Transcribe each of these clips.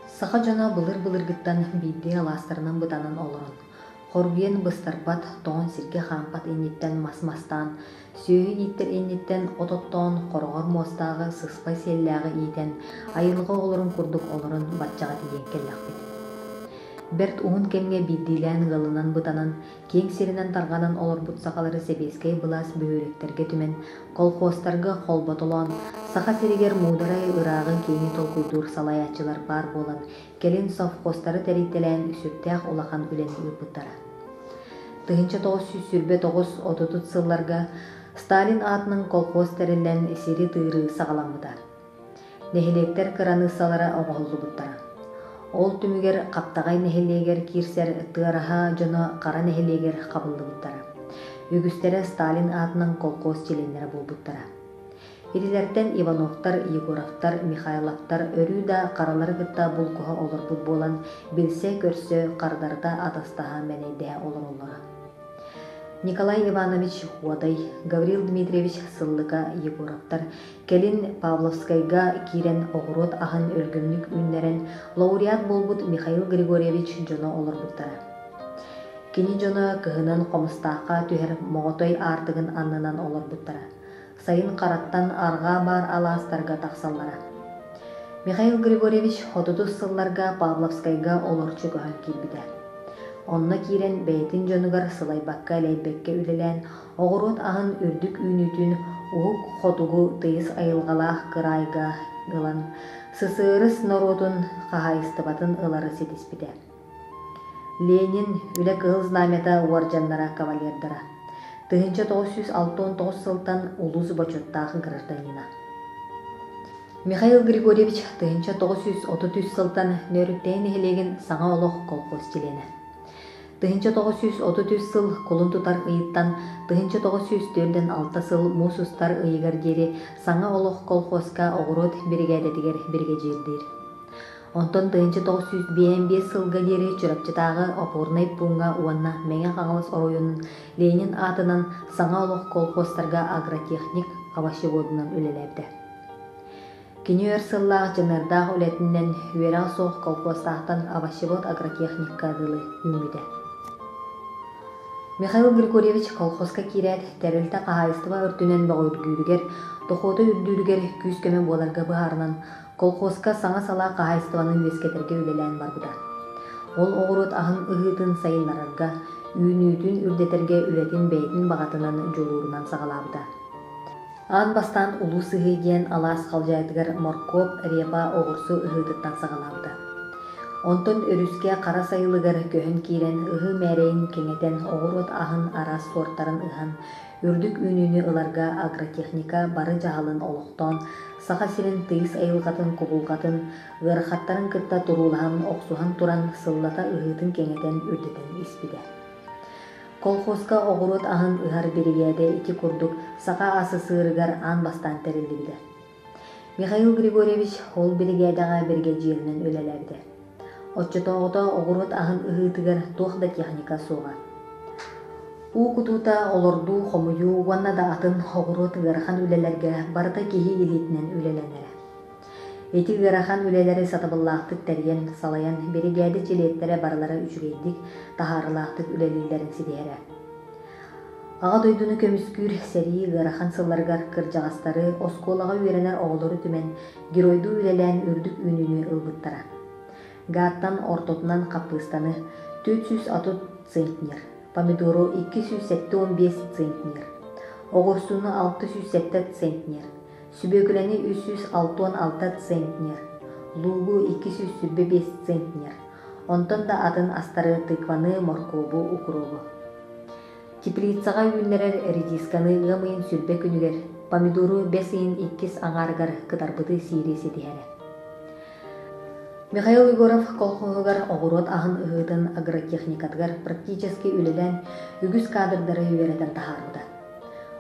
Саха дьоно былыр-былыргыттан биирдии алаастарынан бытанан олорон, хоргуйан быстарбат, тоҥон сиргэ хаампат инниттэн мас мастаан, сүөһү ииттэр инниттэн от оттоон, хороҕор муостааҕы, сыспай сиэллээҕи иитэн, айылҕа оҕолорун курдук олорон баччаҕа тиийэн кэллэхпит. Бэрт уһун кэмҥэ биирдиилээн ыалынан бытанан, киэҥ сиринэн тарҕанан олорбут сахалары сэбиэскэй былаас бөһүөлэктэргэ түмэн, колхуостарга холботолоон, Саха сиригэр муударай ырааҕы-киэҥи толкуйдуур салайааччылар баар буолан, кэлин совхозтары тэрийтэлээн сүрдээх улахан үлэни ыыппыттара. 1929 отутут сылларга Сталин аатынан колхоз тэриллэн сири тыырыы саҕаламмыта. Нэһилиэктэр кыраныыссалара оҥоһуллубуттара. Ол түмүгэр Хаптаҕай нэһилиэгэр киирсэр Тыараһа дьоно Хара нэһилиэгэр хабыллыбыттара. Үгүстэрэ Сталин аатынан колхоз чилиэннэрэ буолбуттара. Итилэртэн Ивановтар, Егоровтар, Михайловтар өрүү да харалары кытта булкуһа олорбут буолан, билсэ-көрсө, хардарыта атастаһа, мэнэйдэһэ олороллоро. Николай Иванович Уодай, Гаврил Дмитриевич Сыллыка Егоровтар Кэлин Павловскайга киирэн оҕуруот аһын өлгөмнүк үүннэрэн лауреат буолбут Михаил Григорьевич дьоно олорбуттара. Кини дьоно кыһынын Хомустаахха түһэр Моҕотой аартыгын аннынан олорбуттара. Сайын Хараттан арҕаа баар алаастарга тахсаллара. Михаил Григорьевич отутус сылларга Павловскайга олорчу көһөн киирбитэ. Онно киирэн бэйэтин дьонугар сылайбакка-элэйбэккэ үлэлээн Оҕуруот аһын үрдүк үүнүүтүн уһук хотугу тыйыс айылҕалаах кыраайга ылан, ССРС норуотун хаһаайыстыбатын ылары ситиспитэ. Ленин Үлэ Кыһыл Знамята уордьаннара кавалердара. 1969 сылтан улуус бочуоттаах гражданина. Михаил Григорьевич 1933 сылтан Нөөрүктэйи нэһилиэгин Саҥа олох колхоз чилиэнэ. 1933 сыл кулун тутар ыйыттан 1946 сыл муус устар ыйыгар диэри Саҥа олох колхозка оҕуруот биригээдэтигэр биригэдьиирдиир. Онтон 1955 сылга диэри Чурапчытааҕы опорнай пууҥҥа уонна Мэҥэ Хаҥалас оройуонун Ленин аатынан Саҥа олох колхозтарга агротехник овощеводунан үлэлээбитэ. Кини өр сыллаах дьаныардаах үлэтинэн үөрэҕэ суох колхуостаахтан овощевод агротехникка дылы үүммүтэ. Михаил Григорьевич колхозка киирээт, тэрилтэ хаһаайыстыба өртүнэн бөҕөргүүрүгэр, дохуота үрдүүрүгэр күүс-көмө буоларга быһаарынан, колхозка саҥа салаа хаһаайыстыбаны үөскэтэргэ үлэлээн барбыта. Ол оҕуруот аһын ыһыытын сайыннарарга, үүнүүтүн үрдэтэргэ үлэтин бэйэтин баҕатынан, дьулуурунан саҕалаабыта. Аан бастаан Улуу Сыһыы диэн алаас халдьаайытыгар моркуоп, репа, оҕурсу ыһыытыттан саҕалаабыта. Онтон өрүскэ хара сайылыгар көһөн киирэн ыһыы мээрэйин кэҥэтэн оҕуруот аһын араас суортарын ыһан, үрдүк үүнүүнү ыларга агротехника бары дьаһалын олохтоон, Саха сирин тыйыс айылҕатын кубулҕатын, ыарахаттарын кытта туруулаһан охсуһан туран сыллата ыһыытын кэҥэтэн үрдэтэн испитэ. Колхозка оҕуруот аһын ыһар биригээдэ ити курдук Саха АССРыгар аан бастаан тэриллибитэ. Михаил Григорьевич ол биригээдэҕэ биригэдьииринэн үлэлээбитэ. Оччотооҕута оҕуруот аһын ыһыытыгар туох да техника суоҕа. Уу кутуута, олордуу, хомуйуу уонна да атын оҕуруот ыарахан үлэлэргэ барыта киһи илиитинэн үлэлэнэрэ. Ити ыарахан үлэлэри сатабыллаахтык тэрийэн, салайан, биригээдэ чилиэттэрэ барылара үчүгэйдик, таһаарыылаахтык үлэлииллэрин ситиһэрэ. Аҕа дойдуну көмүскүүр сэрии ыарахан сылларыгар кырдьаҕастары, оскуолаҕа үөрэнэр оҕолору түмэн, геройдуу үлэлээн үрдүк үүнүүнү ылбыттара. Гааттан ортотунан хаппыыстаны 430 центнер, помидору 275 центнер, оҕурсуну 607 центнер, Сүбүөкүлэни 366 центнер, луугу 225 центнер, онтон да атын астары тыкваны, моркуобу, укробу. Теплицаҕа үүннэрэр редисканы ыам ыйын сүлбэ күнүгэр, помидору бэс ыйын иккис аҥаарыгар кытарбыты сиири ситиһэрэ. Михаил Егоров колхоһугар оҕуруот аһын ыһыытын агротехникатыгар практически үлэлээн үгүс кадрдары үөрэтэн таһаарбыта.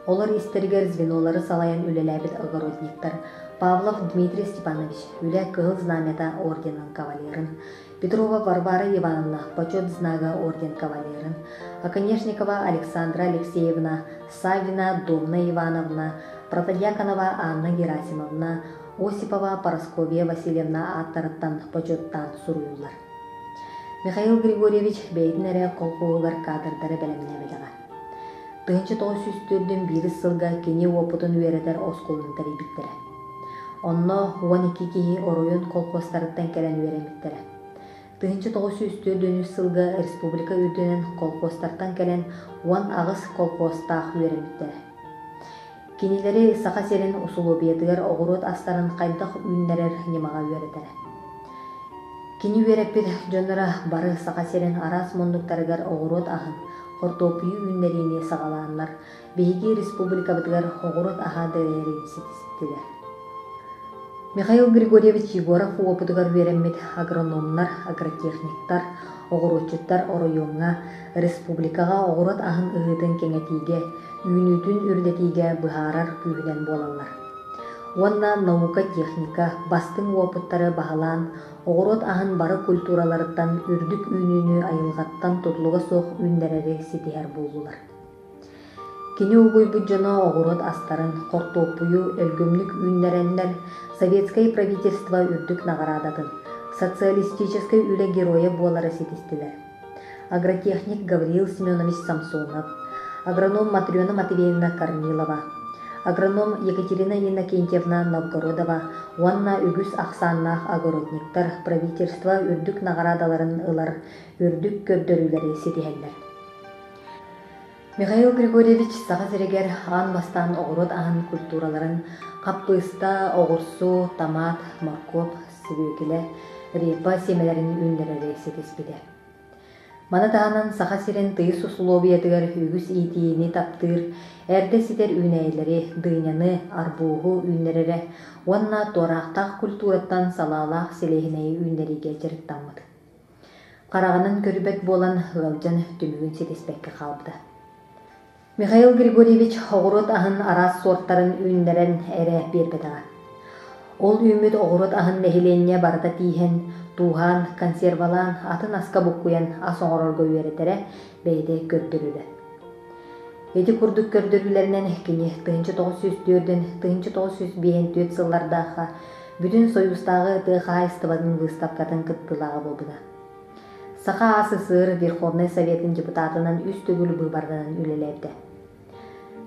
Олор истэригэр звенолары салайан үлэлээбит огородниктар Павлов Дмитрий Степанович Үлэ Кыһыл Знамята орденын кавалерын, Петрова Варвара Ивановна Почет Знага орден кавалерын, Оконешникова Александра Алексеевна, Саввина Домна Ивановна, Протодьяконова Анна Герасимовна, Осипова Парасковья Васильевна ааттарыттан бочуоттаан суруйуллар. Михаил Григорьевич бэйэтин эрэ колхоһугар кадрдары бэлэмнээбэтэҕэ. 1941 сылга кини уопутун үөрэтэр оскуоланы тэрийбиттэрэ. Онно 12 киһи оройуон колхозтарыттан кэлэн үөрэммиттэрэ. 1943 сылга республика үрдүнэн колхозтартан кэлэн 18 колхозтаах үөрэммиттэрэ. Кинилэри Саха сирин усулуобуйатыгар оҕуруот астарын хайдах үүннэрэр ньымаҕа үөрэтэрэ. Кини үөрэппит дьонноро бары Саха сирин араас муннуктарыгар оҕуруот аһын, хортуоппуйу үүннэриини саҕалааннар, биһиги республикабытыгар оҕуруот аһа дэлэйэрин ситистилэр. Михаил Григорьевич Егоров уопутугар үөрэммит агрономнар, агротехниктар, оҕуруотчуттар оройуоҥҥа, республикаҕа оҕуруот аһын ыһыытын кэҥэтиигэ, үүнүүтүн үрдэтиигэ быһаарар күүһүнэн буолаллар. Уонна наука-техника бастыҥ уопуттары баһылаан, оҕуруот аһын бары культураларыттан үрдүк үүнүүнү айылҕаттан тутулуга суох үүннэрэри ситиһэр буоллулар. Кини угуйбут дьоно оҕуруот астарын, хортуоппуйу өлгөмнүк үүннэрэннэр советскай правительство үрдүк наҕараадатын, социалистическай үлэ геройа буолары ситистилэр. Агротехник Гавриил Семенович Самсонов, агроном Матрена Матвеевна Корнилова, агроном Екатерина Иннокентьевна Новгородова уонна үгүс ахсааннаах огородниктар правительство үрдүк наҕараадаларын ылар үрдүк көрдөрүүлэри ситиһэллэр. Михаил Григорьевич Саха сиригэр аан бастаан оҕуруот аһын культураларын хаппыыста, оҕурсу, томат, моркуоп, сүбүөкүлэ, репа сиэмэлэрин үүннэрэри ситиспитэ. Маны таһынан Саха сирин тыйыс усулуобуйатыгар үгүс иитиини таптыыр, эрдэ ситэр үүнээйилэри, дыняны, арбууһу үүннэрэрэ уонна туораахтаах культураттан салаалаах сэлиэһинэйи үүннэриигэ дьарыктаммыт. Хараҕынан көрбөт буолан ыалдьан түмүгүн ситиспэккэ хаалбыта. Михаил Григорьевич оҕуруот аһын араас суортарын үүннэрэн эрэ биэрбэтэҕэ. Ол үүммүт оҕуруот аһын нэһилиэнньэ барыта тииһэн, тууһаан, консервалаан, атын аска буккуйан ас оҥорорго үөрэтэрэ, бэйэтэ көрдөрөрө. Ити курдук көрдөрүүлэринэн кини 1904 1954 сыллардаахха Бүтүн Союзтааҕы тыа хаһаайыстыбатын быыстапкатын кыттыылааҕа буолбута. Саха АССР Верховнай Советын депутатынан үс төгүл быыбарданан үлэлээбитэ.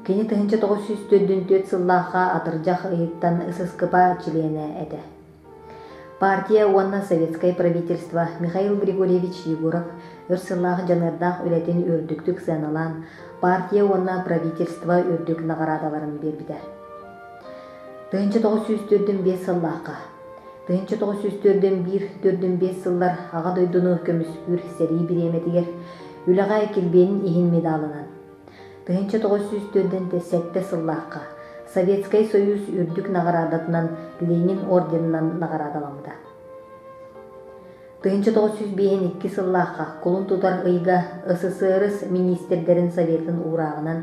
Кини 1944 сыллаахха атырдьах ыйыттан ССКП чилиэнэ этэ. Партия уонна советскай правительство Михаил Григорьевич Егоров өр сыллаах дьаныардаах үлэтин үрдүктүк сыаналаан, партия уонна правительство үрдүк наҕараадаларын биэрбитэ. 1945 сыллаахха 1941 сыллар Аҕа дойдуну көмүскүүр сэрии бириэмэтигэр үлэҕэ килбиэнин иһин медалынан 1947 сыллаахха Советскай Союз үрдүк наҕараадатынан Ленин орденынан наҕараадаламмыта. 1952 сыллаахха кулун тутар ыйга СССР миниистирдэрин Советын уурааҕынан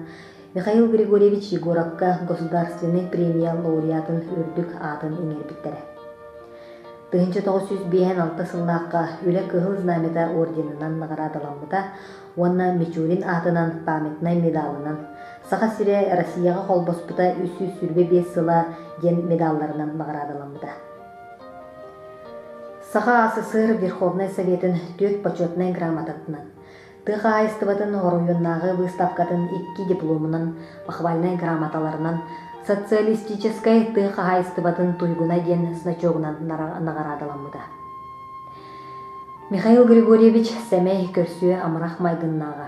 Михаил Григорьевич Егоровка Государственнай премия лауреатын үрдүк аатын иҥэрбиттэрэ. 1956 сыллаахха Үлэ Кыһыл Знамята орденынан наҕараадаламмыта уонна Мичурин аатынан памятнай медалынан Саха сирэ Россияҕа холбоспута 325 сыла диэн медалларынан наҕараадаламмыта. Саха АССР Верховнай Советын түөрт почетнай грамотатынан, тыа хаһаайыстыбатын оройуоннааҕы выставкатын икки дипломунан, похвальнай грамоталарынан, социалистическай тыа хаһаайыстыбатын туйгуна диэн значогунан наҕараадаламмыта. Михаил Григорьевич сэмэй, көрсүө амарах майгыннааҕа,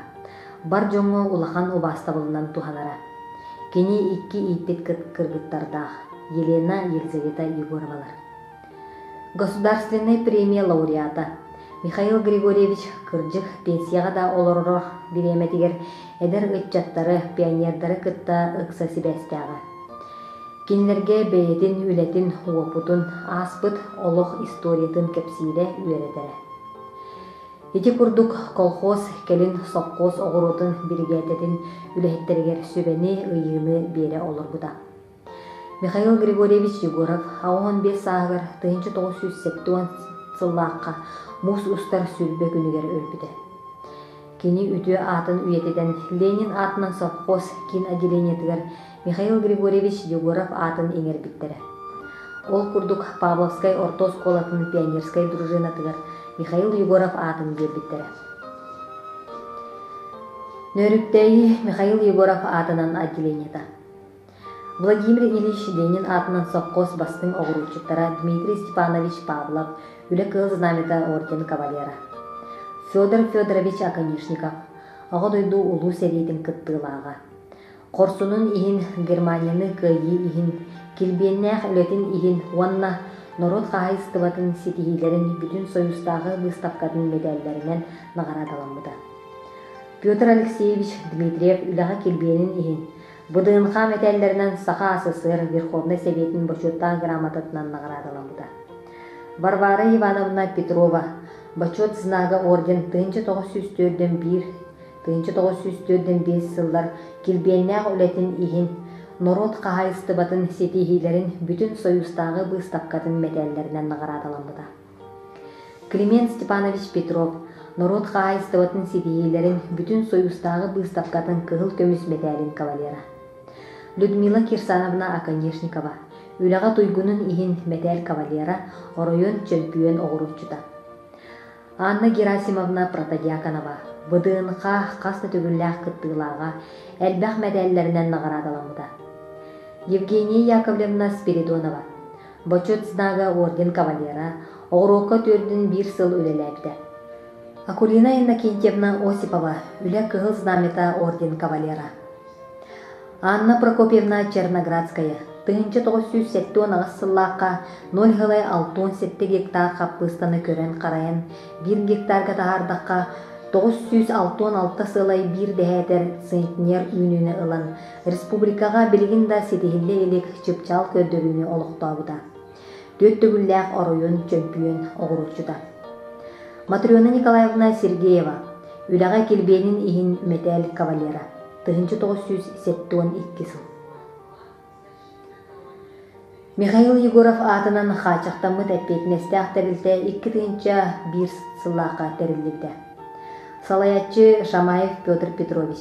бар дьоҥҥо улахан убаастабылынан туһанара. Кини икки ииппит кыргыттардаах Елена, Елизавета Егоровалар. Государственнай премия лауреата Михаил Григорьевич кырдьык пенсияҕа да олоророр бириэмэтигэр эдэр ыччаттары, пионердары кытта ыкса сибээстээҕэ. Кинилэргэ бэйэтин үлэтин, уопутун, ааспыт олох историятын кэпсиирэ, үөрэтэрэ. Ити курдук колхоз, кэлин сопхуос оҕуруотун биригээдэтин үлэһиттэригэр сүбэни, ыйыыны биэрэ олорбута. Михаил Григорьевич Егоров 85 сааһыгар 1970 сыллаахха муус устар сүүрбэ күнүгэр өлбүтэ. Кини үтүө аатын үйэтитэн Ленин аатынан совхоз киин отделениетыгар Михаил Григорьевич Егоров аатын иҥэрбиттэрэ. Ол курдук Павловскай орто оскуолатын пионерскай дружинатыгар Михаил Егоров аатын биэрбиттэрэ. Нөөрүктээйи Михаил Егоров аатынан отделениета. Владимир Ильич Ленин аатынан совхоз бастыҥ оҕуруотчуттара Дмитрий Степанович Павлов, Үлэ Кыһыл Знамята орден кавалера. Федор Федорович Оконешников, Аҕа дойду Улуу сэриитин кыттыылааҕа. Хорсунун иһин Германияны кыайыы иһин, килбиэннээх үлэтин иһин уонна норуот хаһаайыстыбатын ситиһиилэрин Бүтүн Союзтааҕы быыстапкатын мэдээллэринэн наҕараадаламмыта. Петр Алексеевич Дмитриев үлэҕэ килбиэнин иһин ВДНХ мэтээллэринэн Саха АССР Верховнай Сэбиэтин Бочуоттаах грамотатынан наҕараадаламмыта. Варвара Ивановна Петрова Бочуот знага орден 1941 1945 сыллар килбиэннээх үлэтин иһин норуот хаһаайыстыбатын ситиһиилэрин Бүтүн Союзтааҕы быыстапкатын мэтээллэринэн наҕараадаламмыта. Климент Степанович Петров норуот хаһаайыстыбатын ситиһиилэрин Бүтүн Союзтааҕы быыстапкатын кыһыл көмүс мэтээлин кавалера. Людмила Кирсановна Оконешникова үлэҕэ туйгунун иһин мэтээл кавалера, оройуон чөмпүйүөн оҕуруотчута. Анна Герасимовна Протодьяконова ВДНХ хас да төгүллээх кыттыылааҕа, элбэх мэдээллэринэн наҕараадаламмыта. Евгения Яковлевна Спиридонова Бочуот знага орден кавалера, оҕуруокка түөрдүн биир сыл үлэлээбитэ. Акулина Иннокентьевна Осипова Үлэ Кыһыл Знамята орден кавалера. Анна Прокопьевна Черноградская 1978 сыллаахха 0,67 гектар хаппыыстаны көрөн-харайан, биир гектарга таһаардахха 966 сылай биир дэһээтэр центнер үүнүүнү ылан, республикаҕа билигин да ситиһиллэ илик чыпчаал көрдөрүүнү олохтообута. Түөрт төгүллээх оройуон чөмпүйүөн оҕуруотчута. Матрена Николаевна Сергеева үлэҕэ килбиэнин иһин мэтээл кавалера. 1972 сыл. Михаил Егоров аатынан хааччахтаммыт эппиэтинэстээх тэрилтэ 2001 сыллаахха тэриллибитэ. Салайааччы Шамаев Петр Петрович.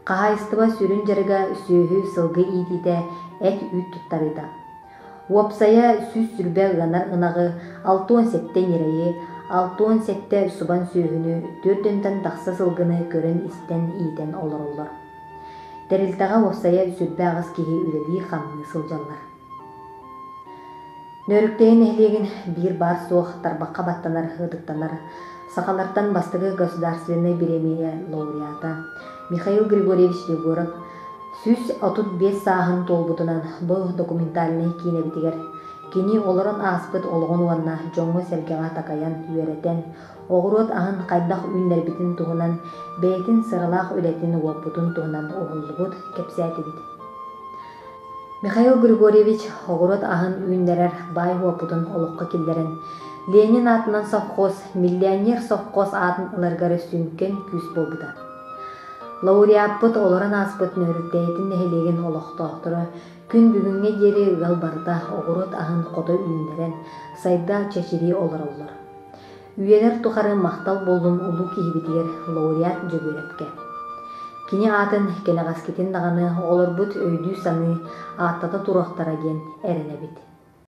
Хаһаайыстыба сүрүн дьарыга сүөһү, сылгы иитиитэ, эт-үүт туттарыыта. Уопсайа 120 ыанар ынаҕы, 67 ньирэйи, 67 субан сүөһүнү, түөртүнтэн тахса сылгыны көрөн-истэн, иитэн олороллор. Тэрилтэҕэ уопсайа 28 киһи үлэлии-хамныы сылдьаллар. Нөөрүктэйи нэһилиэгин биир баар-суох тарбахха баттанар, ытыктанар сахалартан бастакы государственнай бириэмийэ лауреата Михаил Григорьевич Егоров 135 сааһын туолбутунан бу документальнай киинэбитигэр кини олорон ааспыт олоҕун уонна дьоҥҥо-сэргэҕэ такайан, үөрэтэн, оҕуруот аһын хайдах үүннэрбитин туһунан бэйэтин сыралаах үлэтин уопутун туһунан уһуллубут, кэпсээтибит. Михаил Григорьевич оҕуруот аһын үүннэрэр баай уопутун олоххо киллэрэн, Ленин аатынан совхоз, миллионер совхоз аатын ыларыгар сүҥкэн күүс буолбута. Лауреаппыт олорон ааспыт Нөөрүктэйитин нэһилиэгин олохтоохторо күн бүгүҥҥэ диэри ыал барыта оҕуруот аһын хото үүннэрэн, сайда чэчирии олороллор. Үйэлэр тухары махтал буоллун улуу киһибитигэр лауреат Дьөгүөрэпкэ. Кини аатын кэнэҕэскитин даҕаны оҕолорбут өйдүү-саныы, ааттата туруохтара диэн эрэнэбит.